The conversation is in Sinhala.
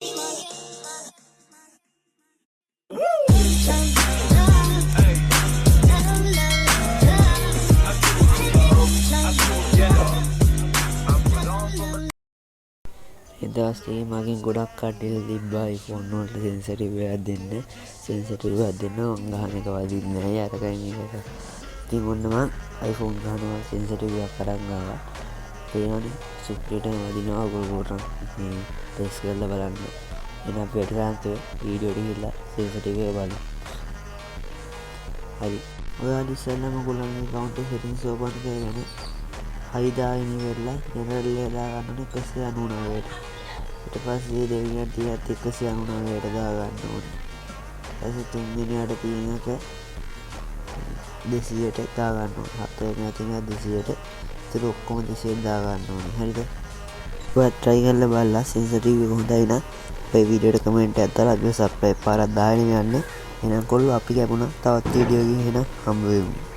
ඒ දවස් ටිකේ මගෙන් ගොඩක් කට්ටිය තිබ්බා iPhone වලට සෙන්සිටිව් එකක් දෙන්න, සෙන්සිටිව් එකක් දෙන්න, මං ගහන එක වදින්නේ නැහැ, අරකයි මේකයි. ඉතින් ඔන්න මං iPhone ගහනවා සෙන්සිටිව් එකක් අරන් ආවා. පේනවනේ සුපිරියටම වදිනවා. ඔයගොල්ලෝ මේ ටෙස්ට් කරලා බලන්න. එහෙනම් අපි වැඩි කරන්නේ වීඩියෝ එකට ගිහිල්ලා සෙන්සිටිව් එක බලමු. හරි. ඔයාලා ඉස්සෙල්ලාම ඔයගොල්ලන්ගේ account එක settings open කරගෙන හයි දාගෙන ඉවරලා ජෙනරල් එක දාගන්න ඕනේ 199ට. ඊට පස්සේ දෙවෙනියට තියෙනත් 199ට දාගන්න ඕනේ. ඊට පස්සේ තුන්වෙනියට තියෙන එක 200ට දාගන්න ඕනේ. හතරවෙනියට තියෙන 200ට. ඉතින් ඔක්කොම 200ට දාගන්න ඕනේ. හරිද? ඔයාලා try කරලා බලලා සෙන්සිටිව් එක හොඳයි නම් අපේ වීඩියෝ එකට කමෙන්ට් එකක් දාලා අපිව සබ්ස්ක්‍රයිබ් පාරක් දාගෙන යන්න. එහෙනම් කොල්ලෝ, අපි කැපුණා. තවත් වීඩියෝ එකකින් එහෙනම් හම්බ වෙමු.